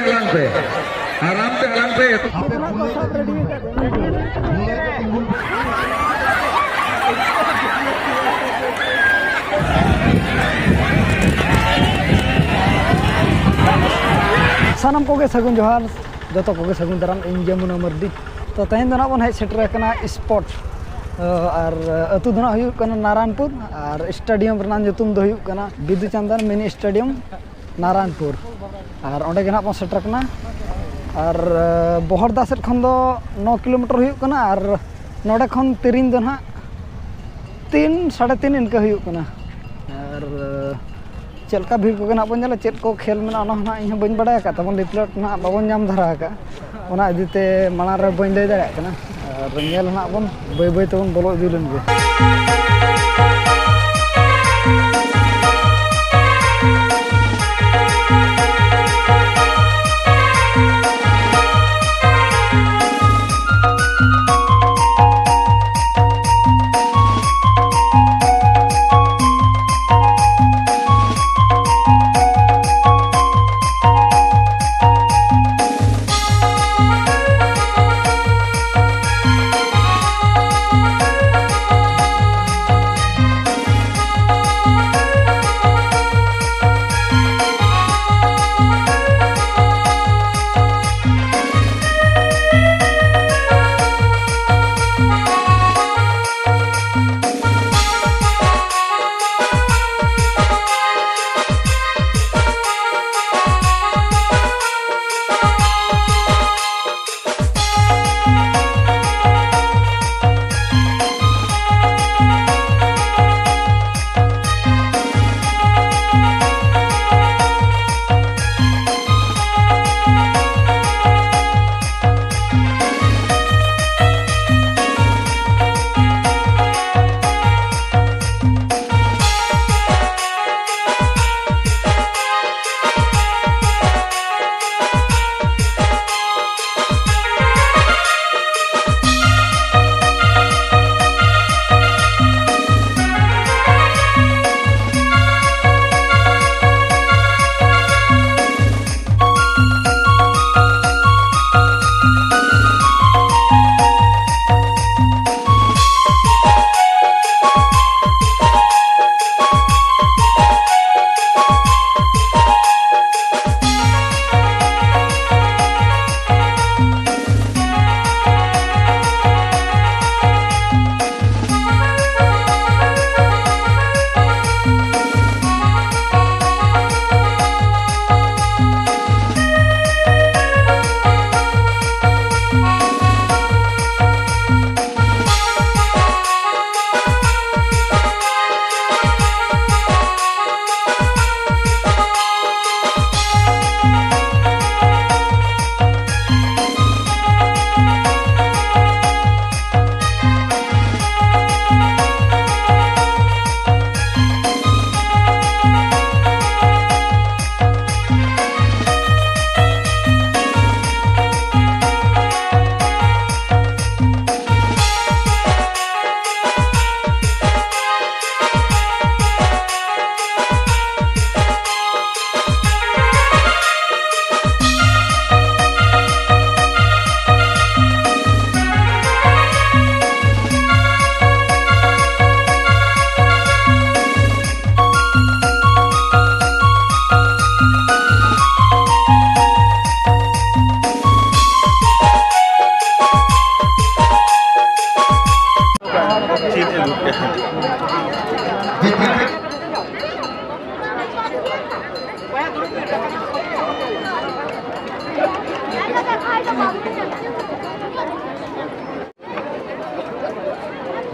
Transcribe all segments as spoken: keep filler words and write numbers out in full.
ᱦᱟᱞᱟᱝ ᱯᱮ, ᱟᱨᱟᱢ ᱛᱮ ᱦᱟᱞᱟᱝ ᱯᱮ᱾ ᱥᱟᱱᱟᱢ ᱠᱚᱜᱮ ᱥᱟᱹᱜᱩᱱ ᱡᱚᱦᱟᱨ, ᱡᱚᱛᱚ ᱠᱚᱜᱮ ᱥᱟᱹᱜᱩᱱ ᱫᱟᱨᱟᱢ᱾ ᱤᱧ ᱡᱚᱢᱩᱱᱟ ᱢᱟᱨᱰᱤ᱾ ᱛᱚ, ᱛᱮᱦᱮᱧ ᱫᱚ ᱱᱟᱜ ᱵᱚᱱ ᱦᱮᱡ ᱥᱮᱴᱮᱨ ᱟᱠᱟᱱᱟ ᱥᱯᱚᱴ, ᱟᱨ ᱟᱹᱛᱩ ᱫᱚ ᱱᱟᱜ ᱦᱩᱭᱩᱜ ᱠᱟᱱᱟ ᱱᱟᱨᱟᱱᱯᱩᱨ, ᱟᱨ ᱥᱴᱮᱰᱤᱭᱟᱢ ᱨᱮᱱᱟᱜ ᱧᱩᱛᱩᱢ ᱫᱚ ᱦᱩᱭᱩᱜ ᱠᱟᱱᱟ ᱵᱤᱫᱩ ᱪᱟᱸᱫᱟᱱ ᱢᱤᱱᱤ ᱥᱴᱮᱰᱤᱭᱟᱢ, ᱱᱟᱨᱟᱱᱯᱩᱨ᱾ ᱟᱨ ᱚᱸᱰᱮ ᱜᱮ ᱱᱟᱜ ᱵᱚᱱ ᱥᱮᱴᱮᱨ ᱠᱟᱱᱟ᱾ ᱟᱨ ᱵᱚᱦᱚᱲᱫᱟ ᱥᱮᱫ ᱠᱷᱚᱱ ᱫᱚ ᱱᱚ ᱠᱤᱞᱳᱢᱤᱴᱟᱨ ᱦᱩᱭᱩᱜ ᱠᱟᱱᱟ, ᱟᱨ ᱱᱚᱰᱮ ᱠᱷᱚᱱ ᱛᱤᱨᱤᱧ ᱫᱚ ᱱᱟᱜ ᱛᱤᱱ, ᱥᱟᱲᱮ ᱛᱤᱱ ᱤᱱᱠᱟᱹ ᱦᱩᱭᱩᱜ ᱠᱟᱱᱟ᱾ ᱟᱨ ᱪᱮᱫ ᱞᱮᱠᱟ ᱵᱷᱤᱲ ᱠᱚᱜᱮ ᱱᱟᱜ ᱵᱚᱱ ᱧᱮᱞᱟ, ᱪᱮᱫ ᱠᱚ ᱠᱷᱮᱞ ᱢᱮᱱᱟᱜᱼᱟ, ᱚᱱᱟ ᱦᱚᱸ ᱱᱟᱜ ᱤᱧ ᱦᱚᱸ ᱵᱟᱹᱧ ᱵᱟᱲᱟᱭ ᱟᱠᱟᱫ ᱛᱟᱵᱚᱱ, ᱞᱤᱯᱷᱞᱮᱴ ᱱᱟᱜ ᱵᱟᱵᱚᱱ ᱧᱟᱢ ᱫᱷᱟᱨᱟ ᱟᱠᱟᱫᱼᱟ, ᱚᱱᱟ ᱤᱫᱤ ᱛᱮ ᱢᱟᱲᱟᱝ ᱨᱮ ᱵᱟᱹᱧ ᱞᱟᱹᱭ ᱫᱟᱲᱮᱭᱟᱜ ᱠᱟᱱᱟ᱾ ᱟᱨ ᱧᱮᱞ ᱱᱟᱜ ᱵᱚᱱ ᱵᱟᱹᱭ ᱵᱟᱹᱭ ᱛᱮᱵᱚᱱ ᱵᱚᱞᱚ ᱤᱫᱤ ᱞᱮᱱ ᱜᱮ᱾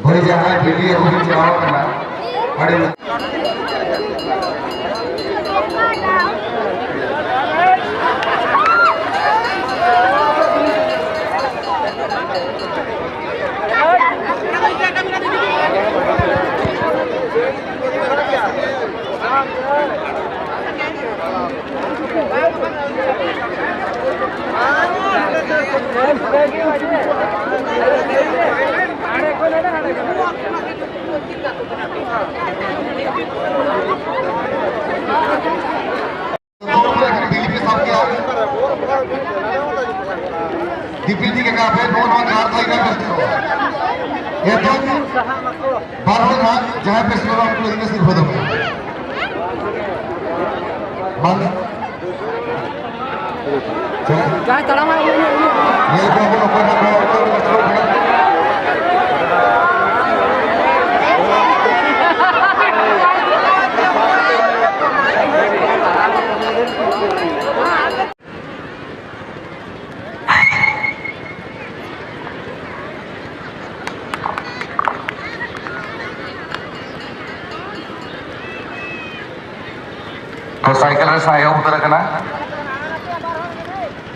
ᱦᱳᱭ, ᱡᱟᱦᱟᱸᱭ ᱵᱤᱞᱤ ᱟᱹᱜᱩ ᱠᱚ ᱪᱟᱞᱟᱣ ᱠᱟᱱᱟ, ᱟᱹᱰᱤ ᱫᱤᱯᱤᱞ ᱴᱷᱤᱠ ᱟᱠᱟᱫ ᱯᱮ, ᱱᱚᱜᱼᱚ ᱱᱚᱣᱟ ᱡᱟᱦᱟᱸ ᱛᱟᱦᱮᱸ ᱠᱟᱱᱟ ᱵᱮᱥ ᱠᱚ᱾ ᱮᱛᱚᱢ ᱵᱟᱨ ᱦᱚᱲ ᱱᱟᱦᱟᱜ ᱡᱟᱦᱟᱸᱭ ᱯᱮ ᱥᱮᱞᱮᱫᱚᱜᱼᱟ, ᱩᱱᱠᱩ ᱞᱟᱹᱜᱤᱫ ᱥᱤᱨᱯᱟᱹ ᱫᱚ ᱢᱮᱱᱟᱜᱼᱟ᱾ ᱵᱟᱝ᱾ ᱡᱟᱦᱟᱸᱭ ᱛᱟᱲᱟᱢᱟᱭ, ᱩᱱᱤ, ᱩᱱᱤ, ᱩᱱᱤ᱾ ᱧᱮᱞ ᱠᱚᱣᱟ ᱵᱚᱱ ᱚᱠᱚᱭ ᱱᱟᱦᱟᱜ ᱠᱚ ᱛᱚ, ᱥᱟᱭᱠᱮᱞ ᱨᱮᱥ ᱮᱦᱚᱵ ᱩᱛᱟᱹᱨ ᱟᱠᱟᱱᱟ᱾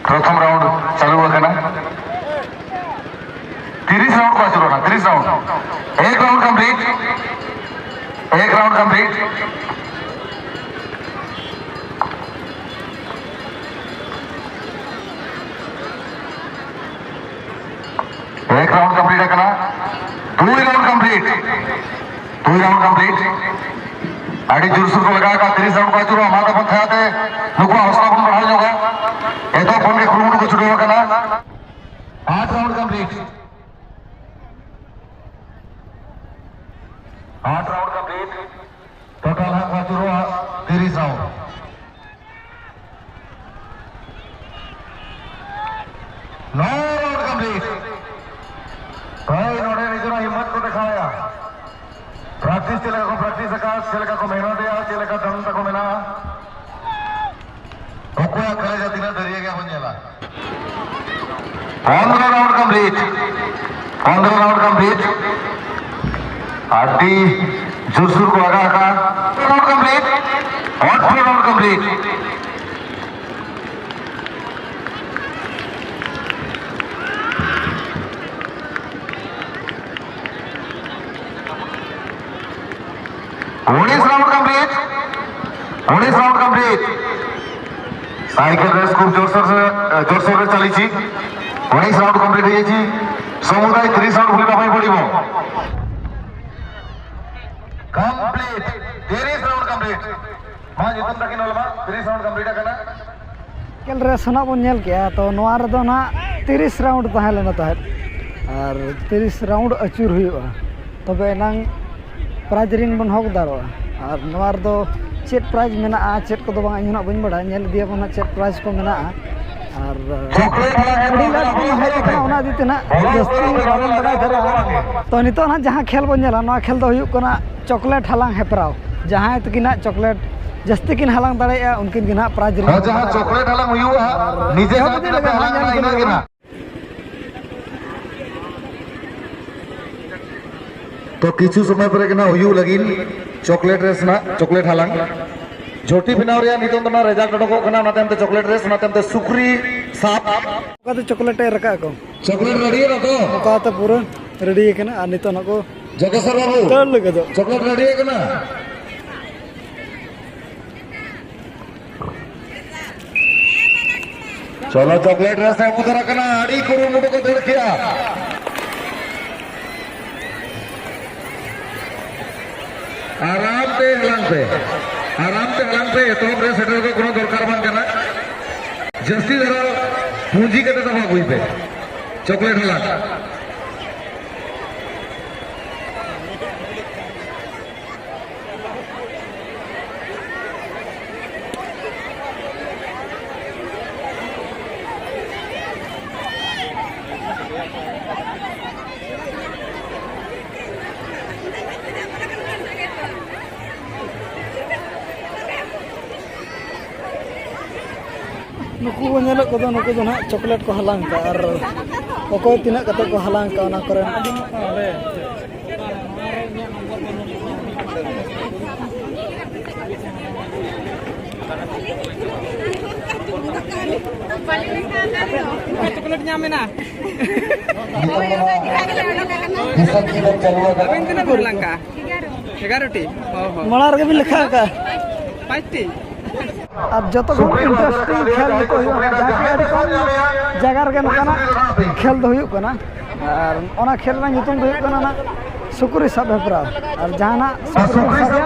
ᱯᱨᱚᱛᱷᱚᱢ ᱨᱟᱣᱩᱱᱰ ᱪᱟᱹᱞᱩ ᱟᱠᱟᱱᱟ᱾ ᱛᱤᱨᱤᱥ ᱨᱟᱣᱩᱱᱰ ᱠᱚ ᱟᱹᱪᱩᱨᱚᱜ ᱠᱟᱱᱟ, ᱛᱤᱨᱤᱥ ᱨᱟᱣᱩᱱᱰ᱾ ᱮᱠ ᱨᱟᱣᱩᱱᱰ ᱠᱚᱢᱯᱞᱤᱴ, ᱮᱠ ᱨᱟᱣᱩᱱᱰ ᱠᱚᱢᱯᱞᱤᱴ᱾ ᱮᱠ ᱨᱟᱣᱩᱱᱰ ᱠᱚᱢᱯᱞᱤᱴ ᱟᱠᱟᱱᱟ, ᱫᱩᱭ ᱨᱟᱣᱩᱱᱰ ᱠᱚᱢᱯᱞᱤᱴ, ᱫᱩᱭ ᱨᱟᱣᱩᱱᱰ ᱠᱚᱢᱯᱞᱤᱴ᱾ ᱟᱹᱰᱤ ᱡᱳᱨᱥᱳᱨ ᱠᱚ ᱞᱟᱜᱟᱣ ᱟᱠᱟᱫ, ᱛᱤᱨᱤᱥ ᱨᱟᱣᱩᱱᱰ ᱠᱚ ᱟᱹᱪᱩᱨᱚᱜᱼᱟ, ᱚᱱᱟ ᱛᱮᱵᱚᱱ ᱛᱷᱟᱭᱟ ᱛᱮ ᱱᱩᱠᱩᱣᱟᱜ ᱦᱚᱸᱥᱞᱟ ᱵᱚᱱ ᱵᱟᱲᱦᱟᱣ ᱧᱚᱜᱟ᱾ ᱮᱛᱚᱦᱚᱵ ᱠᱷᱚᱱ ᱜᱮ ᱠᱩᱨᱩᱢᱩᱴᱩ ᱠᱚ ᱪᱷᱩᱴᱟᱹᱣ ᱟᱠᱟᱱᱟ᱾ ᱟᱴ ᱨᱟᱣᱩᱱᱰ ᱠᱚᱢᱯᱞᱤᱴ, ᱟᱴ ᱨᱟᱣᱩᱱᱰ ᱠᱚᱢᱯᱞᱤᱴ᱾ ᱴᱳᱴᱟᱞ ᱦᱟᱸᱜ ᱠᱚ ᱟᱹᱪᱩᱨᱚᱜᱼᱟ ᱛᱤᱨᱤᱥ ᱨᱟᱣᱩᱱᱰ᱾ ᱱᱚ ᱨᱟᱣᱩᱱᱰ ᱠᱚᱢᱯᱞᱤᱴ᱾ ᱦᱳᱭ, ᱱᱚᱰᱮ ᱱᱤᱡᱮᱨᱟᱜ ᱦᱤᱢᱢᱚᱛ ᱠᱚ ᱫᱮᱠᱷᱟᱣᱮᱜᱼᱟ᱾ ᱪᱮᱫ ᱞᱮᱠᱟ ᱠᱚ ᱯᱨᱮᱠᱴᱤᱥ ᱟᱠᱟᱫ, ᱪᱮᱫ ᱞᱮᱠᱟ ᱠᱚ ᱢᱮᱦᱱᱚᱛ ᱮᱫᱟ, ᱪᱮᱫ ᱞᱮᱠᱟ ᱫᱟᱢ ᱛᱟᱠᱚ ᱢᱮᱱᱟᱜᱼᱟ, ᱚᱠᱚᱭᱟᱜ ᱠᱚᱞᱮᱡᱽ ᱨᱮ ᱛᱤᱱᱟᱹᱜ ᱫᱟᱹᱨᱭᱟᱹ ᱜᱮᱭᱟ ᱵᱚᱱ ᱧᱮᱞᱟ᱾ ᱯᱚᱱᱨᱚ round complete. ᱯᱚᱱᱨᱚ round complete. ᱟᱹᱰᱤ ᱡᱳᱨᱥᱳᱨ ᱠᱚ ᱞᱟᱜᱟᱣ ᱟᱠᱟᱫᱟ᱾ Round complete. ᱟᱴᱷᱨᱚ round complete. ଉଣେଇଶ round complete. ଉଣେଇଶ round complete. ସାଇକେଲ ରେସ୍ ଖୁବ୍ ଜୋରସୋର ସେ, ଜୋରସୋରରେ ଚାଲିଛି। ଉଣେଇଶ round complete ହେଇଯାଇଛି। ସମୁଦାୟ ତିରିଶ round ବୁଲିବା ପାଇଁ ପଡ଼ିବ। Complete। ତିରିଶ round complete। ᱢᱟ ᱧᱩᱛᱩᱢ ᱛᱟᱹᱠᱤᱱ ᱚᱞ ᱢᱟ। ତିରିଶ round complete ᱟᱠᱟᱱᱟ। ᱠᱷᱮᱞ ᱨᱮ ᱥᱟᱱᱟᱢ ᱵᱚᱱ ᱧᱮᱞ ᱠᱮᱜᱼᱟ, ᱛᱚ ᱱᱚᱣᱟ ᱨᱮᱫᱚ ᱱᱟᱦᱟᱜ ᱛᱤᱨᱤᱥ round ᱛᱟᱦᱮᱸ ᱞᱮᱱᱟ ᱛᱟᱦᱮᱸᱫ, ᱟᱨ ᱛᱤᱨᱤᱥ round ᱟᱹᱪᱩᱨ ᱦᱩᱭᱩᱜᱼᱟ, ᱛᱚᱵᱮ ᱮᱱᱟᱝ prize ring ᱵᱚᱱ ᱦᱚᱠ ᱫᱟᱲᱮᱭᱟᱜᱼᱟ᱾ ᱟᱨ ᱱᱚᱣᱟ ᱨᱮᱫᱚ ᱪᱮᱫ prize ᱢᱮᱱᱟᱜᱼᱟ, ᱪᱮᱫ ᱠᱚᱫᱚ ᱵᱟᱝ, ᱤᱧ ᱦᱚᱸ ᱱᱟᱜ ᱵᱟᱹᱧ ᱵᱟᱲᱟᱭᱟ, ᱧᱮᱞ ᱤᱫᱤᱭᱟᱵᱚᱱ ᱦᱟᱸᱜ ᱪᱮᱫ prize ᱠᱚ ᱢᱮᱱᱟᱜᱼᱟ᱾ ᱟᱨ ᱟᱹᱰᱤ ᱞᱟᱹᱴᱩ ᱦᱮᱡ ᱟᱠᱟᱱᱟ, ᱚᱱᱟ ᱤᱫᱤ ᱛᱮ ᱱᱟᱜ ᱡᱟᱹᱥᱛᱤ ᱵᱟᱵᱚᱱ ᱵᱟᱲᱟᱭ ᱫᱷᱟᱨᱟ᱾ ᱛᱚ ᱱᱤᱛᱚᱜ ᱱᱟᱜ ᱡᱟᱦᱟᱸ ᱠᱷᱮᱞ ᱵᱚᱱ ᱧᱮᱞᱟ, ᱱᱚᱣᱟ ᱠᱷᱮᱞ ᱫᱚ ᱦᱩᱭᱩᱜ ᱠᱟᱱᱟ chocolate ᱦᱟᱞᱟᱝ ᱦᱮᱯᱨᱟᱣ᱾ ᱡᱟᱦᱟᱸᱭ ᱛᱟᱹᱠᱤᱱ ᱱᱟᱜ chocolate ᱡᱟᱹᱥᱛᱤ ᱠᱤᱱ ᱦᱟᱞᱟᱝ ᱫᱟᱲᱮᱭᱟᱜᱼᱟ, ᱩᱱᱠᱤᱱ ᱜᱮ ᱱᱟᱜ prize ring᱾ ᱦᱚᱸ, ᱡᱟᱦᱟᱸ chocolate ᱦᱟᱞᱟᱝ ᱦᱩᱭᱩᱜᱼᱟ, ᱱᱤᱡᱮ ᱮᱦᱚᱵ ᱡᱟᱦᱟᱸ ᱤᱫᱤ ᱛᱤᱱᱟᱹᱜ ᱞᱮᱠᱷᱟᱱ ᱯᱮ ᱦᱟᱞᱟᱝ ᱦᱟᱸᱜ ᱧᱮᱞ ᱮᱱᱟ, ᱤᱱᱟᱹᱜ ᱜᱮ ᱤᱫᱤ ᱱᱟᱜ᱾ ᱛᱚ ᱠᱤᱪᱷᱩ ᱥᱚᱢᱚᱭ ᱯᱚᱨᱮ ᱜᱮ ᱱᱟᱜ ᱦᱩᱭᱩᱜ ᱞᱟᱹᱜᱤᱫ chocolate race ᱱᱟᱜ, chocolate ᱦᱟᱞᱟᱝ᱾ ᱡᱷᱚᱴᱤ ᱵᱮᱱᱟᱣ ᱨᱮᱭᱟᱜ ᱱᱤᱛᱚᱝ ᱫᱚ ᱱᱟᱜ result ᱚᱰᱚᱠᱚᱜ ᱠᱟᱱᱟ, ᱚᱱᱟ ᱛᱟᱭᱚᱢ ᱛᱮ chocolate race, ᱚᱱᱟ ᱛᱟᱭᱚᱢ ᱛᱮ ᱥᱩᱠᱨᱤ ᱥᱟᱵ᱾ ᱚᱠᱟ ᱫᱚ chocolate ᱮ ᱨᱟᱠᱟᱵ ᱟᱠᱚ᱾ Chocolate ready ᱮᱱᱟ ᱛᱚ? ᱚᱠᱟ ᱛᱮ ᱯᱩᱨᱟᱹ ready ᱟᱠᱟᱱᱟ ᱟᱨ ᱱᱤᱛᱚᱜ ᱱᱟᱜ ᱠᱚ ᱡᱚᱜᱮᱥᱚᱨ ᱵᱟᱹᱵᱩ, ᱫᱟᱹᱲ ᱞᱟᱹᱜᱤᱫᱚᱜ᱾ Chocolate ready ᱟᱠᱟᱱᱟ? ᱪᱚᱞᱚ, chocolate race ᱮᱦᱚᱵ ᱩᱛᱟᱹᱨ ᱟᱠᱟᱱᱟ, ᱟᱹᱰᱤ ᱠᱩᱨᱩᱢᱩᱴᱩ ᱠᱚ ᱫᱟᱹᱲ ᱠᱮᱜᱼᱟ᱾ ᱟᱨᱟᱢ ᱛᱮ ᱦᱟᱞᱟᱝ ᱯᱮ, ᱟᱨᱟᱢ ᱛᱮ ᱦᱟᱞᱟᱝ ᱯᱮ, ᱮᱛᱚᱦᱚᱵ ᱨᱮ ᱥᱮᱴᱮᱨ ᱫᱚ ᱠᱳᱱᱳ ᱫᱚᱨᱠᱟᱨ ᱵᱟᱝ ᱠᱟᱱᱟ᱾ ᱡᱟᱹᱥᱛᱤ ᱫᱷᱟᱨᱟ ᱯᱩᱸᱡᱤ ᱠᱟᱛᱮ ᱫᱚᱦᱚ ᱟᱹᱜᱩᱭ ᱯᱮ chocolate ᱦᱟᱞᱟᱝ᱾ ᱱᱩᱠᱩ ᱵᱚ ᱧᱮᱞᱮᱫ ᱠᱚᱫᱚ, ᱱᱩᱠᱩ ᱫᱚ ᱱᱟᱦᱟᱜ ᱪᱚᱠᱞᱮᱴ ᱠᱚ ᱦᱟᱞᱟᱝ ᱠᱟᱜᱼᱟ᱾ ᱟᱨ ᱚᱠᱚᱭ ᱛᱤᱱᱟᱹᱜ ᱠᱟᱛᱮ ᱠᱚ ᱦᱟᱞᱟᱝ ᱠᱟᱜᱼᱟ, ᱚᱱᱟ ᱠᱚᱨᱮ ᱪᱚᱠᱞᱮᱴ ᱧᱟᱢ ᱮᱱᱟ᱾ ᱟᱹᱵᱤᱱ ᱛᱤᱱᱟᱹᱜ ᱵᱤᱱ ᱦᱟᱞᱟᱝ ᱠᱟᱜᱼᱟ? ᱮᱜᱟᱨᱚ ᱴᱤ᱾ ᱦᱚᱸ, ᱦᱚᱸ᱾ ᱢᱟᱲᱟᱝ ᱨᱮᱜᱮ ᱵᱤᱱ ᱞᱮᱠᱷᱟ ᱟᱠᱟᱫᱼᱟ᱾ ᱯᱟᱸᱪ ᱴᱤ᱾ ᱟᱨ ᱡᱚᱛᱚ ᱠᱷᱚᱱ interesting ᱠᱷᱮᱞ ᱱᱤᱛᱚᱜ ᱦᱩᱭᱩᱜ ᱠᱟᱱᱟ, ᱡᱟᱦᱟᱸ ᱠᱤ ᱟᱹᱰᱤ ᱠᱚᱢ ᱡᱟᱭᱜᱟ ᱨᱮᱜᱮ ᱱᱚᱝᱠᱟᱱᱟᱜ ᱠᱷᱮᱞ ᱫᱚ ᱦᱩᱭᱩᱜ ᱠᱟᱱᱟ᱾ ᱟᱨ ᱚᱱᱟ ᱠᱷᱮᱞ ᱨᱮᱱᱟᱜ ᱧᱩᱛᱩᱢ ᱫᱚ ᱦᱩᱭᱩᱜ ᱠᱟᱱᱟ ᱱᱟᱜ ᱥᱩᱠᱨᱤ ᱥᱟᱵ ᱦᱮᱯᱨᱟᱣ᱾ ᱟᱨ ᱡᱟᱦᱟᱱᱟᱜ ᱥᱩᱠᱨᱤ ᱥᱟᱵ,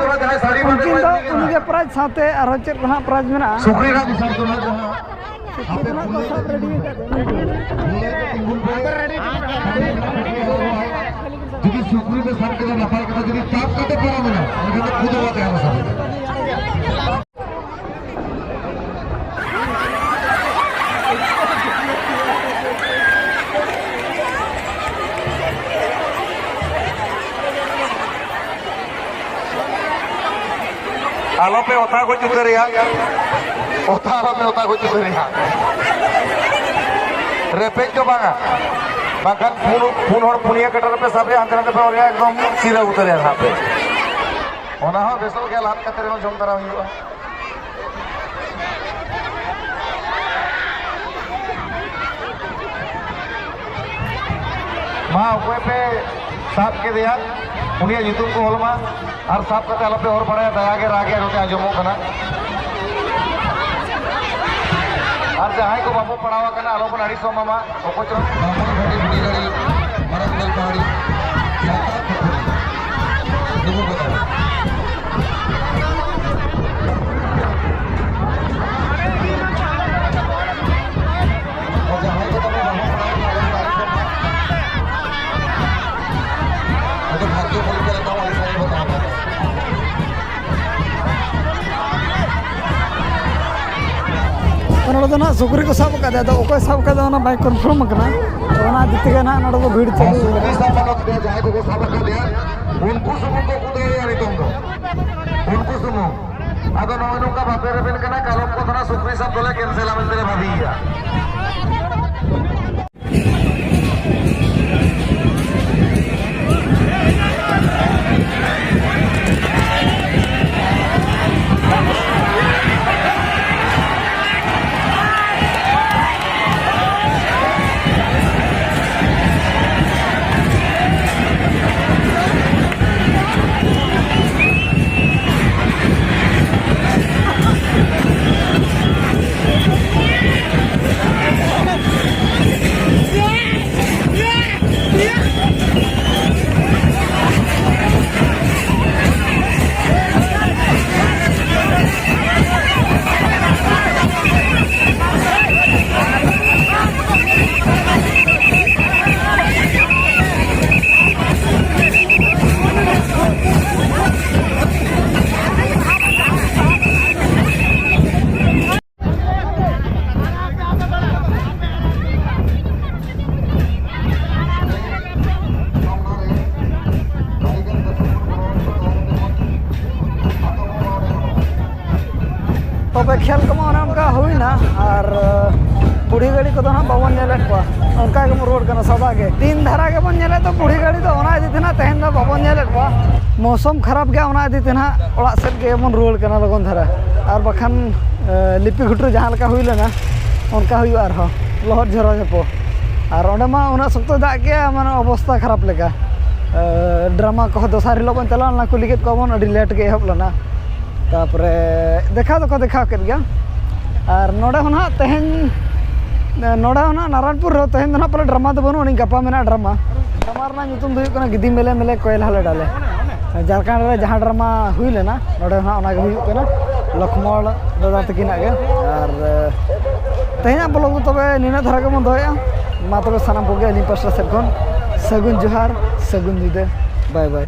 ᱩᱱᱠᱤᱱ ᱫᱚ ᱩᱱᱤᱜᱮ prize ᱥᱟᱶᱛᱮ ᱟᱨᱦᱚᱸ ᱪᱮᱫ ᱠᱚ ᱱᱟᱜ prize ᱢᱮᱱᱟᱜᱼᱟ᱾ ᱥᱩᱠᱨᱤ ᱨᱮᱱᱟᱜ ᱫᱚ ᱱᱟᱜ ᱡᱟᱦᱟᱸ ᱥᱩᱠᱨᱤ ᱫᱚ ᱱᱟᱜ ᱠᱚ ᱥᱟᱵ ready ᱟᱠᱟᱫ ᱫᱚ᱾ ᱡᱩᱫᱤ ᱥᱩᱠᱨᱤ ᱯᱮ ᱥᱟᱵ ᱠᱮᱫᱟ, ᱱᱟᱯᱟᱭ ᱠᱟᱛᱷᱟ, ᱡᱩᱫᱤ ᱛᱟᱯ ᱠᱟᱛᱮ ᱯᱟᱨᱚᱢ ᱮᱱᱟ, ᱮᱱᱠᱷᱟᱱ ᱫᱚ ᱠᱷᱩᱫ ᱦᱚᱸ ᱵᱟᱝ ᱛᱟᱦᱮᱱᱟ ᱥᱟᱵ᱾ ᱟᱞᱚᱯᱮ ᱚᱛᱟ ᱜᱚᱡ ᱩᱛᱟᱹᱨᱮᱭᱟ, ᱚᱛᱟ ᱟᱞᱚᱯᱮ ᱚᱛᱟ ᱜᱚᱡ ᱩᱛᱟᱹᱨᱮᱭᱟ᱾ ᱨᱮᱯᱮᱡ ᱫᱚ ᱵᱟᱝᱟ, ᱵᱟᱝᱠᱷᱟᱱ ᱯᱩᱱ, ᱯᱩᱱ ᱦᱚᱲ ᱯᱩᱱᱭᱟᱹ ᱠᱟᱴᱟ ᱨᱮᱯᱮ ᱥᱟᱵᱮᱭᱟ, ᱦᱟᱱᱛᱮ ᱱᱟᱛᱮ ᱯᱮ ᱚᱨᱮᱭᱟ, ᱮᱠᱫᱚᱢ ᱥᱤᱨᱟᱹ ᱩᱛᱟᱹᱨᱮᱭᱟ ᱱᱟᱦᱟᱜ ᱯᱮ᱾ ᱚᱱᱟ ᱦᱚᱸ ᱵᱮᱥᱚᱜ ᱜᱮᱭᱟ, ᱞᱟᱫ ᱠᱟᱛᱮ ᱨᱮᱦᱚᱸ ᱡᱚᱢ ᱫᱟᱨᱟᱢ ᱦᱩᱭᱩᱜᱼᱟ᱾ ᱢᱟ, ᱚᱠᱚᱭ ᱯᱮ ᱥᱟᱵ ᱠᱮᱫᱮᱭᱟ, ᱩᱱᱤᱭᱟᱜ ᱧᱩᱛᱩᱢ ᱠᱚ ᱚᱞ ᱢᱟ᱾ ᱟᱨ ᱥᱟᱵ ᱠᱟᱛᱮ ᱟᱞᱚᱯᱮ ᱦᱚᱨ ᱵᱟᱲᱟᱭᱟ, ᱫᱟᱭᱟ ᱜᱮ ᱨᱟᱜ ᱮ ᱱᱚᱛᱮ ᱟᱸᱡᱚᱢᱚᱜ ᱠᱟᱱᱟ᱾ ᱟᱨ ᱡᱟᱦᱟᱸᱭ ᱠᱚ ᱵᱟᱵᱚ ᱯᱟᱲᱟᱣ ᱟᱠᱟᱱᱟ, ᱟᱞᱚᱵᱚᱱ ᱟᱹᱲᱤᱥᱚᱜ ᱢᱟ᱾ ᱢᱟ, ᱚᱠᱚᱭ ᱪᱚ ᱵᱟᱢᱚᱱ ᱜᱷᱟᱹᱴᱤ ᱵᱩᱰᱷᱤ ᱜᱟᱹᱲᱤ ᱢᱟᱨᱟᱝ ᱠᱚᱞ ᱯᱟᱦᱟᱲᱤ ᱥᱟᱱᱛᱟᱲ ᱠᱷᱟᱹᱯᱟᱹᱨᱤ ᱱᱩᱠᱩ ᱠᱚ ᱛᱟᱵᱚᱱ᱾ ᱟᱨ ᱡᱟᱦᱟᱸᱭ ᱠᱚ ᱛᱟᱵᱚᱱ ᱵᱟᱵᱚᱱ ᱯᱟᱲᱟᱣ ᱟᱠᱟᱱᱟ, ᱟᱞᱚᱵᱚᱱ ᱟᱹᱲᱤᱥᱚᱜ ᱢᱟ᱾ ᱟᱫᱚ ᱵᱷᱟᱨᱛᱤᱭᱚ ᱯᱚᱨᱤᱠᱠᱷᱟ ᱞᱮᱠᱟ ᱟᱹᱰᱤ ᱥᱟᱸᱜᱮ ᱠᱚ ᱛᱟᱦᱮᱸ ᱠᱟᱱᱟ᱾ ᱛᱚ, ᱱᱚᱰᱮ ᱫᱚ ᱱᱟᱦᱟᱜ ᱥᱩᱠᱨᱤ ᱠᱚ ᱥᱟᱵ ᱟᱠᱟᱫᱮᱭᱟ, ᱟᱫᱚ ᱚᱠᱚᱭ ᱥᱟᱵ ᱟᱠᱟᱫᱟ ᱚᱱᱟ ᱵᱟᱭ confirm ᱟᱠᱟᱱᱟ᱾ ᱛᱚ, ᱚᱱᱟ ᱤᱫᱤ ᱛᱮᱜᱮ ᱱᱟᱦᱟᱜ ᱱᱚᱰᱮ ᱫᱚ ᱵᱷᱤᱲ ᱟᱨ ᱪᱟᱹᱞᱩ ᱥᱩᱠᱨᱤ ᱟᱠᱟᱱᱟ᱾ ᱥᱟᱵ ᱟᱠᱟᱫ ᱛᱮ ᱡᱟᱦᱟᱸᱭ ᱠᱚᱠᱚ ᱥᱟᱵ ᱟᱠᱟᱫᱮᱭᱟ, ᱩᱱᱠᱩ ᱥᱩᱢᱩᱝ ᱠᱚ ᱠᱩᱫᱟᱹᱣᱮᱭᱟ ᱱᱤᱛᱚᱝ ᱫᱚ, ᱩᱱᱠᱩ ᱥᱩᱢᱩᱝ᱾ ᱟᱫᱚ ᱱᱚᱜᱼᱚᱭ ᱱᱚᱝᱠᱟ ᱵᱟᱯᱮ ᱨᱮᱵᱮᱱ ᱠᱟᱱᱟ, ᱠᱟᱞᱚᱢ ᱠᱚ ᱛᱟᱦᱮᱱᱟ ᱥᱩᱠᱨᱤ ᱥᱟᱵ ᱫᱚᱞᱮ ᱠᱮᱱᱥᱮᱞᱟ ᱢᱮᱱᱛᱮ ᱞᱮ ᱵᱷᱟᱹᱵᱤᱭᱮᱫᱟ᱾ ᱛᱚᱵᱮ ᱠᱷᱮᱞ ᱠᱚᱢᱟ ᱚᱱᱮ ᱚᱱᱠᱟ ᱦᱩᱭᱱᱟ, ᱟᱨ ᱵᱩᱲᱦᱤ ᱜᱟᱹᱰᱤ ᱠᱚᱫᱚ ᱱᱟᱦᱟᱜ ᱵᱟᱵᱚᱱ ᱧᱮᱞᱮᱫ ᱠᱚᱣᱟ, ᱚᱱᱠᱟ ᱜᱮᱵᱚᱱ ᱨᱩᱣᱟᱹᱲ ᱠᱟᱱᱟ ᱥᱟᱫᱟ ᱜᱮ᱾ ᱫᱤᱱ ᱫᱷᱟᱨᱟ ᱜᱮᱵᱚᱱ ᱧᱮᱞᱮᱫ ᱫᱚ ᱵᱩᱲᱦᱤ ᱜᱟᱹᱰᱤ ᱫᱚ, ᱚᱱᱟ ᱤᱫᱤ ᱛᱮ ᱱᱟᱦᱟᱜ ᱛᱮᱦᱮᱧ ᱫᱚ ᱵᱟᱵᱚᱱ ᱧᱮᱞᱮᱫ ᱠᱚᱣᱟ᱾ ᱢᱳᱥᱚᱢ ᱠᱷᱟᱨᱟᱯ ᱜᱮᱭᱟ, ᱚᱱᱟ ᱤᱫᱤ ᱛᱮ ᱱᱟᱦᱟᱜ ᱚᱲᱟᱜ ᱥᱮᱫ ᱜᱮᱵᱚᱱ ᱨᱩᱣᱟᱹᱲ ᱠᱟᱱᱟ ᱞᱚᱜᱚᱱ ᱫᱷᱟᱨᱟ, ᱟᱨ ᱵᱟᱠᱷᱟᱱ ᱮ, ᱞᱤᱯᱤ ᱜᱷᱩᱴᱩ ᱨᱮ ᱡᱟᱦᱟᱸ ᱞᱮᱠᱟ ᱦᱩᱭ ᱞᱮᱱᱟ, ᱚᱱᱠᱟ ᱦᱩᱭᱩᱜᱼᱟ ᱟᱨᱦᱚᱸ, ᱞᱚᱦᱚᱫ ᱡᱷᱚᱨᱚ ᱡᱷᱚᱯᱚ᱾ ᱟᱨ ᱚᱸᱰᱮ ᱢᱟ ᱩᱱᱟᱹᱜ ᱥᱚᱠᱛᱚᱭ ᱫᱟᱜ ᱠᱮᱜᱼᱟ, ᱢᱟᱱᱮ ᱚᱵᱚᱥᱛᱟ ᱠᱷᱟᱨᱟᱯ ᱞᱮᱠᱟ᱾ ᱮ, ᱰᱨᱟᱢᱟ ᱠᱚᱦᱚᱸ ᱫᱚᱥᱟᱨ ᱦᱤᱞᱳᱜ ᱵᱚᱱ ᱪᱟᱞᱟᱣ ᱞᱮᱱᱟ, ᱠᱩᱞᱤ ᱠᱮᱫ ᱠᱚᱣᱟ ᱵᱚᱱ, ᱟᱹᱰᱤ ᱞᱮᱴ ᱜᱮ ᱮᱦᱚᱵ ᱞᱮᱱᱟ᱾ ᱛᱟᱨᱯᱚᱨᱮ ᱫᱮᱠᱷᱟᱣ ᱫᱚᱠᱚ ᱫᱮᱠᱷᱟᱣ ᱠᱮᱫ ᱜᱮᱭᱟ᱾ ᱟᱨ ᱱᱚᱰᱮ ᱦᱚᱸ ᱱᱟᱦᱟᱜ ᱛᱮᱦᱮᱧ, ᱱᱚᱰᱮ ᱦᱚᱸ ᱱᱟᱦᱟᱜ ᱱᱟᱨᱟᱭᱚᱱᱯᱩᱨ ᱨᱮᱦᱚᱸ ᱛᱮᱦᱮᱧ ᱫᱚ ᱱᱟᱦᱟᱜ ᱯᱟᱞᱮ ᱰᱨᱟᱢᱟ ᱛᱟᱵᱚᱱ, ᱩᱱᱤ ᱜᱟᱯᱟ ᱢᱮᱱᱟᱜᱼᱟ ᱰᱨᱟᱢᱟ᱾ ᱰᱨᱟᱢᱟ ᱨᱮᱱᱟᱜ ᱧᱩᱛᱩᱢ ᱫᱚ ᱦᱩᱭᱩᱜ ᱠᱟᱱᱟ ᱜᱤᱫᱤ ᱢᱮᱞᱮ ᱢᱮᱞᱮ ᱠᱚᱭᱮᱞ ᱦᱟᱞᱮ ᱰᱟᱞᱮ᱾ ᱡᱷᱟᱲᱠᱷᱚᱸᱰ ᱨᱮ ᱡᱟᱦᱟᱸ ᱰᱨᱟᱢᱟ ᱦᱩᱭ ᱞᱮᱱᱟ, ᱱᱚᱰᱮ ᱦᱚᱸ ᱱᱟᱦᱟᱜ ᱚᱱᱟ ᱜᱮ ᱦᱩᱭᱩᱜ ᱠᱟᱱᱟ, ᱞᱚᱠᱷᱢᱚᱬ ᱫᱟᱫᱟ ᱛᱟᱹᱠᱤᱱᱟᱜ ᱜᱮ᱾ ᱟᱨ, ᱮ, ᱛᱮᱦᱮᱧᱟᱜ ᱵᱞᱚᱜ ᱫᱚ ᱛᱚᱵᱮ ᱱᱤᱱᱟᱹᱜ ᱫᱷᱟᱨᱟ ᱜᱮᱵᱚᱱ ᱫᱚᱦᱚᱭᱮᱫᱼᱟ᱾ ᱢᱟ ᱛᱚᱵᱮ ᱥᱟᱱᱟᱢ ᱠᱚᱜᱮ ᱟᱹᱞᱤᱧ ᱯᱟᱥᱴᱟ ᱥᱮᱫ ᱠᱷᱚᱱ ᱥᱟᱹᱜᱩᱱ ᱡᱚᱦᱟᱨ, ᱥᱟᱹᱜᱩᱱ ᱧᱤᱫᱟᱹ, ᱵᱟᱭ ᱵᱟᱭ᱾